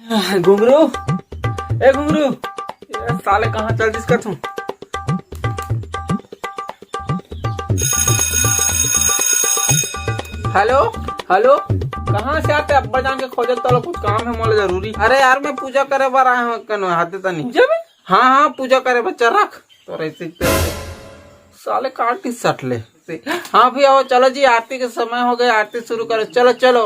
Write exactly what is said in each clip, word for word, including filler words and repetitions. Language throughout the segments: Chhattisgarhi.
घुंगरू, ए घुंगरू, ये साले कहाँ चल दिस कथूं? हेलो, हेलो, कहाँ से आते? अब्बा जान के खोजत तलो, कुछ काम है मोला जरूरी। अरे यार, मैं पूजा करे बर आए हूँ, कनो हाथे तनी। पूजा में? हाँ, हाँ, पूजा करे बर, चल रख। तो ऐसे ही तो साले काट ही सट ले। हाँ भैया, वो चलो जी, आरती के समय हो गए, आरती शुरू करो, चलो, चलो।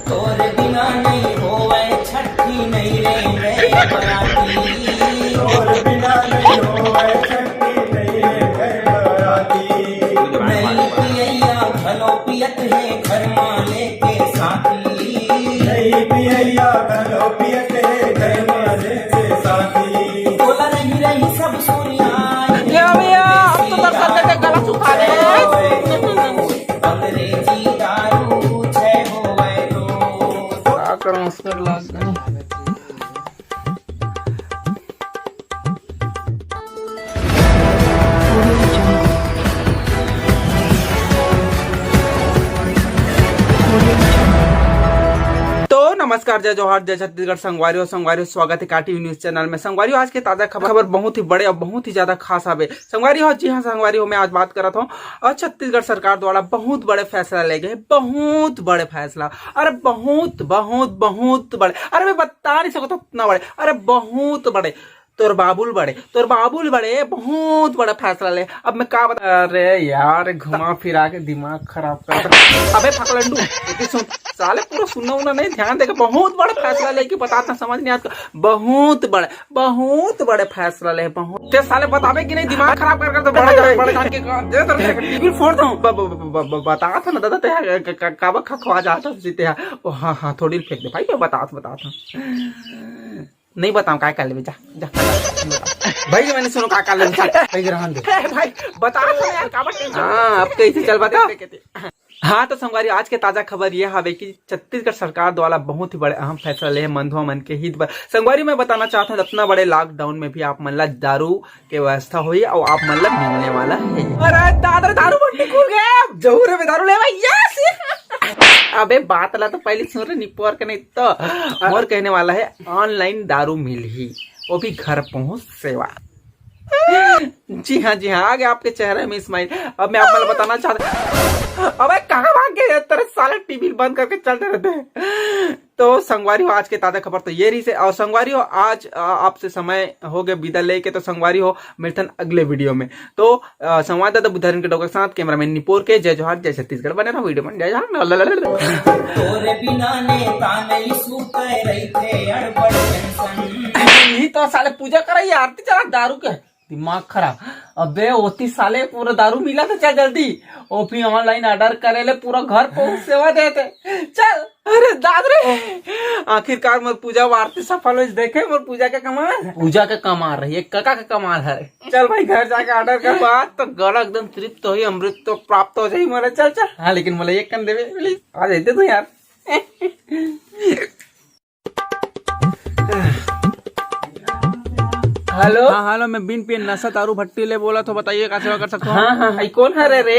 तोर बिना नहीं होवे छठी, नहीं रे गए बराती। तोर बिना नहीं होवे छठी, नहीं रे गए बराती। नहीं पियैया घलो पियत है घर मा लेके साथी। नहीं पियैया घलो पियत है घर मा लेके साथी। बोला नहीं रही सब सुनिया। ये भैया, अब तो दर्शन देते गला सुखा दे। अंग्रेजी दारू छे होवे तो। का करूं, उसमें लाग गए। तो नमस्कार, जय जोहार, जय छत्तीसगढ़। संगवारी हो, संगवारी हो, स्वागत है काटी न्यूज चैनल में। संगवारी हो, आज के ताजा खबर, खबर बहुत ही बड़े और बहुत ही ज्यादा खास आवे। संगवारी हो, जी हाँ संगवारी हो, मैं आज बात करत हूँ और छत्तीसगढ़ सरकार द्वारा बहुत बड़े फैसला ले गए, बहुत बड़े फैसला। अरे बहुत, बहुत, बहुत बड़े। अरे मैं बता नहीं सकता इतना बड़े। अरे बहुत बड़े। तोर बाबुल बड़े, तोर बाबुल बड़े, बहुत बड़ा फैसला ले। अब मैं का बता, अरे यार, घुमा फिरा के दिमाग खराब कर दे। अबे फकलंडू, एती सुन, साले पूरा सुनना उन्ना नहीं, ध्यान देके बहुत बड़ा फैसला लेके बतात हँव, समझ नहीं आता। बहुत बड़ा, बहुत बड़े फैसला ले, बहुत। ते साले बताबे कि नहीं, दिमाग खराब कर, कर दे, बड़ा जान, बड़ा जान के का, दे दे, टीवी फोड़ दूँ। ब-, ब-, ब-, ब-, बतात हँव ना दादा, ते ह-, क-, क-, काबर खखवा जात हस जीते ह। ओ हाँ, हाँ, थोड़ी फेंक दे भाई, मैं बतात, बतात हँव। नहीं बताऊँ, काय कर लेबे, जा, जा। भाई, मैंने सुनो, का कर लेबे, जा, भाई, रहन दे। ए भाई, बतात हँव ना यार, काबर टेंशन? हाँ, अब कैसे चल बता। देख, देख, देख। हाँ, तो संगवारी, आज के ताजा खबर ये हवे कि छत्तीसगढ़ सरकार द्वारा बहुत ही बड़े अहम फैसला ले हे मंदुआ मन के हित बर। संगवारी, मैं बताना चाहत हँव, इतना बड़े लॉकडाउन में भी आप मन ला दारू के व्यवस्था होही अउ आप मन ला मिलने वाला हे। अरे दादा रे, दारू बंडी खुल गए, अब जहूँ रे, मैं दारू लेवा, yes। अबे बात ला तो पहली सुन रे, निपोर के नहीं तो। मोर कहने वाला हे, ऑनलाइन दारू मिलही, वो भी घर पहुँच सेवा। जी हाँ, जी हाँ, आ गया आपके चेहरे में स्माइल। अब मैं आप मन ला बताना चाहत हँव, अबे कहाँ भाग गए तेरे साले, टीवी बंद करके चलते रहते हैं। तो संगवारी हो, आज के ताजा खबर तो ये रहिस हे। अउ संगवारी हो, आज, अ, आपसे समय हो गए विदा लेके, तो संगवारी हो, मिलथन अगले वीडियो में। तो, अ, संवाददाता बुधारिन के डोकर के साथ, कैमरामैन निपोर के, जय जोहार, जय छत्तीसगढ़, बने रहो वीडियो में, जय जोहार। तोरे बिना नेता नहीं सूते रहिथे अड़बड़ टेंशन। ये तो साले पूजा करई, आरती चला, दारू के दिमाग खराब। अबे ओती साले पूरा दारू मिलत हे, चल जल्दी। ओ भी ऑनलाइन ऑर्डर करे ले पूरा घर पहुंच सेवा देथे। चल। अरे दाद रे, आखिरकार मोर पूजा आरती सफल होइस। देखे मोर पूजा के कमाल, पूजा के कमाल रही, एक कका के कमाल है। चल भाई, घर जाके ऑर्डर कर, बात तो गला एकदम तृप्त होही, अमृत तो प्राप्त हो जाही मोला। चल चल। हाँ, लेकिन मोला एक कन देबे प्लीज, आ जाते तो यार। हेलो। हाँ, हेलो, मैं बिन पिए नशा दारू भट्टी ले बोलत हँव, बताइए का सेवा कर सकत हँव? हाँ, हाँ, हाँ, कौन हरे रे?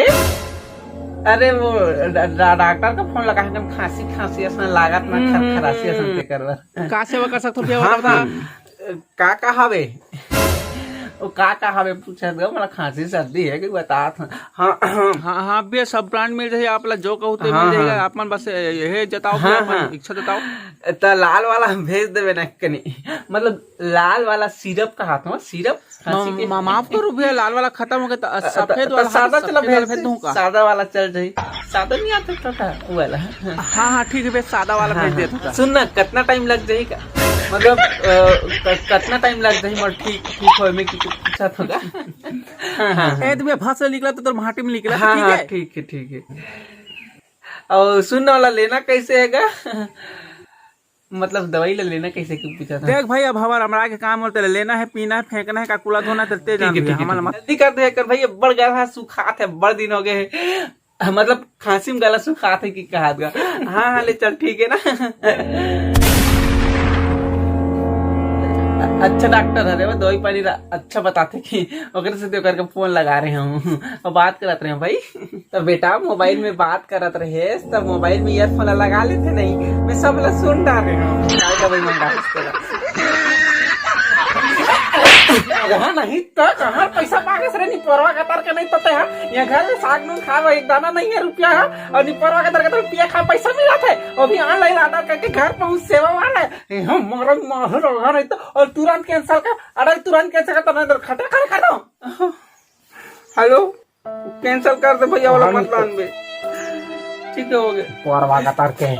अरे वो डा-, डा-, डॉक्टर का फोन लगा है, खांसी, खांसी असन लागत ना, खर-, हम्म, खरासी असन हम्म। ते करवा। का सेवा कर सकत हँव भैया, हाँ, बता, बता। हाँ। का, का हवे? वो का, का हवे पूछत गा, मोला खांसी सर्दी है कि बतात हँव। हाँ, हाँ। हाँ, हाँ, भैया, सब ब्रांड मिल जाही, आप ला जो कहू ते हाँ, मिल जाही। हाँ। आप मन बस ये, ये जताओ, हाँ, भैया, अपन हाँ। इच्छा जताओ। त लाल वाला भेज देबे ना कनी, मतलब लाल वाला सिरप कहत हँव, सिरप खांसी म-, के। म-, माफ करो भैया, लाल वाला खत्म हो गया, त अ, त, सफेद त वाला, सादा सफेद चला वाला भेज भेज दे। दूँ का? सादा वाला चल जाही, सादा नहीं आता टोटा, वो वाला। हाँ, हाँ, ठीक है भैया, सादा वाला हाँ, भेज हाँ। देता हूँ। सुन ना, कितना टाइम लग जाही का? मतलब, अ, क-, कितना टाइम लग जाही मोर ठीक, ठीक होए में कि कुछ पूछा था का? हाँ, हाँ, हाँ। ए, तुम्हें भात से निकला तो तोर माटी में निकला, हाँ, ठीक हाँ, है? ठीक है, ठीक है। अउ सुन ना, वाला लेना कैसे है का? मतलब दवाई ला लेना कैसे, क्यों पूछा था? देख भाई, अब हमार हमरा के काम होता है, लेना है, पीना है, फेंकना है, का कूड़ा धोना है, तो ते ठीक है, जान ठीक है, हमन ठीक है। मत। जल्दी कर दे कर भाई, बड़ गया है, सुखात है, बड़ दिन हो गए हैं। मतलब खांसी में गला सुखात हे कि कहात गा। हाँ, हाँ, ले चल, ठीक हे ना। अच्छा डॉक्टर हरे वो, दवाई पानी रा-, अच्छा बताथे कि ओकरे से तो करके फोन लगा रहे हूँ और बात करत रहे हूँ भाई। तो बेटा मोबाइल में बात करत रहे, तब मोबाइल में ईयरफोन लगा लेते नहीं, मैं सब ला सुन डारे हूँ। काय का भाई मंगा इसके ला? वहाँ नहीं तो कहाँ पैसा मांगे रे निपोरवा गतर के, नहीं तो ते हा ये घर में साग नून खावा एक दाना नहीं है रुपया हा, और निपोरवा गतर के तो पिए खा पैसा मिला थे, वो भी ऑनलाइन ऑर्डर करके घर पहुँच सेवा वाला है। ए, हम मरन माहर होगा नहीं तो, और तुरंत कैंसिल कर, ऑर्डर तुरंत कैंसिल कर, तो नहीं तो खटा कर, कर दो। हेलो, कैंसिल कर दे भैया, वाला हाँ, मत लान बे। ठीक है, हो गया। पोरवा गतर के।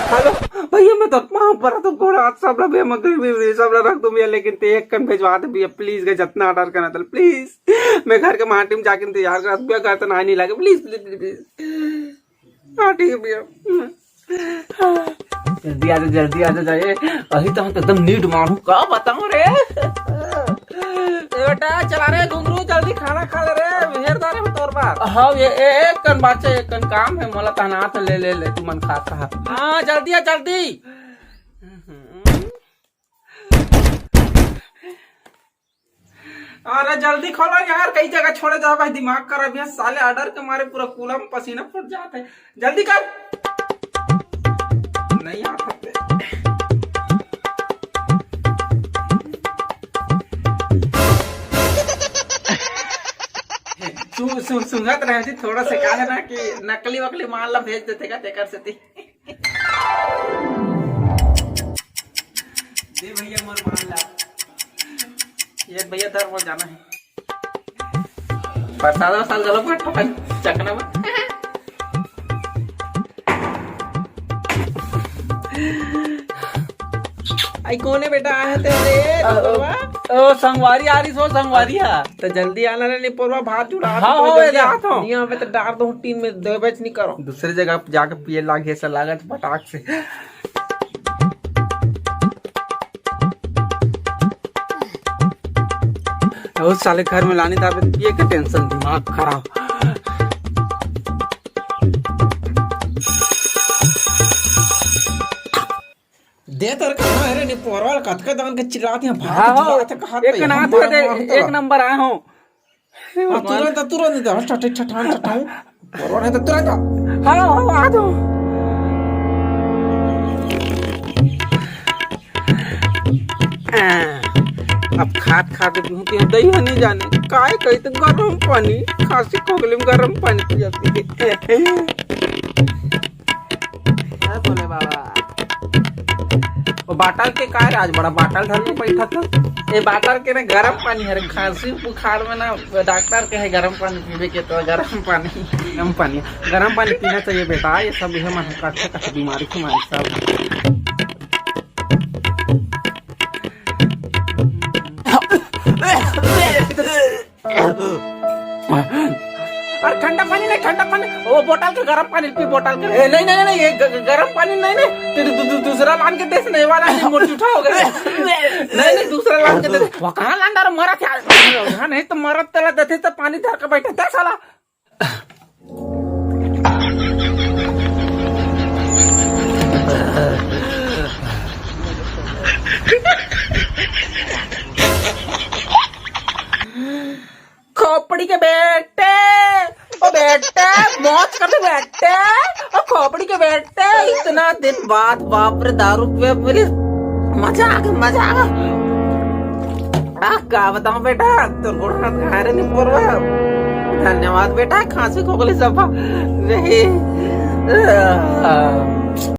हेलो, भैया, मैं तो पाँव पर तो गोड़ा हाथ सब ला भैया, मैं गरीब, गरीब सब ला रख दूं भैया, लेकिन ते एक कन भेजवा दे भैया, प्लीज। के जितना ऑर्डर करना था, प्लीज। मैं घर के माटी में जाके इंतजार कर भैया, घर तो ना नहीं लगे, प्लीज, प्लीज, प्लीज, प्लीज। हाँ, ठीक है भैया। जल्दी आ जा, जल्दी आ जा, जाए। अभी तो हम तो एकदम नीड मारू, का बताऊं रे। ए बेटा, चला रे घुंगरू, जल्दी खाना खा ले रे, मेहरदार है तोर बार। हाँ, ये ए-, एक कन बाचे, एक कन काम है, मोला तहना तो ले, ले, ले, तू मन खाता है। हाँ, जल्दी आ, जल्दी। अरे जल्दी खोलो यार, कई जगह छोड़े जाओ भाई, दिमाग खराब है साले, ऑर्डर के मारे पूरा कूला में पसीना फूट जाता है। जल्दी कर। नहीं आ सकते। सु-, सु-, सुंगत रहे जी, थोड़ा सा का है ना कि नकली वकली माल ला भेज देते का, तेकर सेती। दे भैया मोर माल ला। ये भैया धर, वो जाना है। प्रसाद वरसाद गलत मत ठोका चकना में। आई कोने बेटा आए थे रे, अ, अ, ओ, संगवारी आ रही सो, संगवारी हा। तो जल्दी आना रे, निपोरवा भात जुड़ा हाँ, तो हाँ, जल्दी बेटा। आ तो। यहाँ पे तो डार दो टीन में, दो बैच नहीं करो। दूसरे जगह जाके पिए लागे, ऐसा लागत पटाख से। ओ साले घर में लाने दाबे, ये क्या टेंशन, दिमाग खराब। दे तर कहाँ है रे, निपोरवा कतका दान के चिल्लात हे, भात हाँ, हो, चिल्लात हे, कहाँ एक पे ना हम तो दे, मारता एक ला। नंबर आए हो। हाँ, तुरंत, तुरंत दे, हट, हट, हट, हट, हट, हट। बोलो नहीं तो तुरंत आ। हाँ, हाँ, आ जाओ। आ, अब खात खात पीहूं तो दही नहीं जाने, काय कही तो गरम पानी, खांसी खोखली में गरम पानी पियाती है। जय भोले बाबा। वो बाटल के का राज बड़ा बाटल धर के बैठा था। ये बाटल के ना गरम पानी है, खांसी बुखार में ना डॉक्टर के है गरम पानी पीवे के, तो गरम पानी, गरम पानी, गरम पानी पीना चाहिए बेटा। ये सब ये मन कच्चे कच्चे बीमारी के मारे सब। अरे ठंडा पानी नहीं, ठंडा पानी, वो बोतल के गरम पानी पी, बोतल के। ए, नहीं, नहीं, नहीं, ये ग-, ग-, गरम पानी नहीं, नहीं, तेरे दू-, दू-, दूसरा लान के देश नहीं वाला, ये मोटी उठा हो गया। नहीं, नहीं, दूसरा लान के देश। वो कहाँ लान डारो, मरा क्या? हाँ, नहीं तो मरत तेला देते तो पानी धर के बैठे थे साला। खोपड़ी के बेटे, ओ बेटे, मौज कर ले बेटे, ओ खोपड़ी के बेटे, इतना दिन बाद बाप रे दारू पिए, मेरी मजा आ गया, मजा आ गया। आ, का बताऊं बेटा, तोर गोड़ हाथ घाय रे निपोरवा। धन्यवाद बेटा, खांसी खोखली सब नहीं।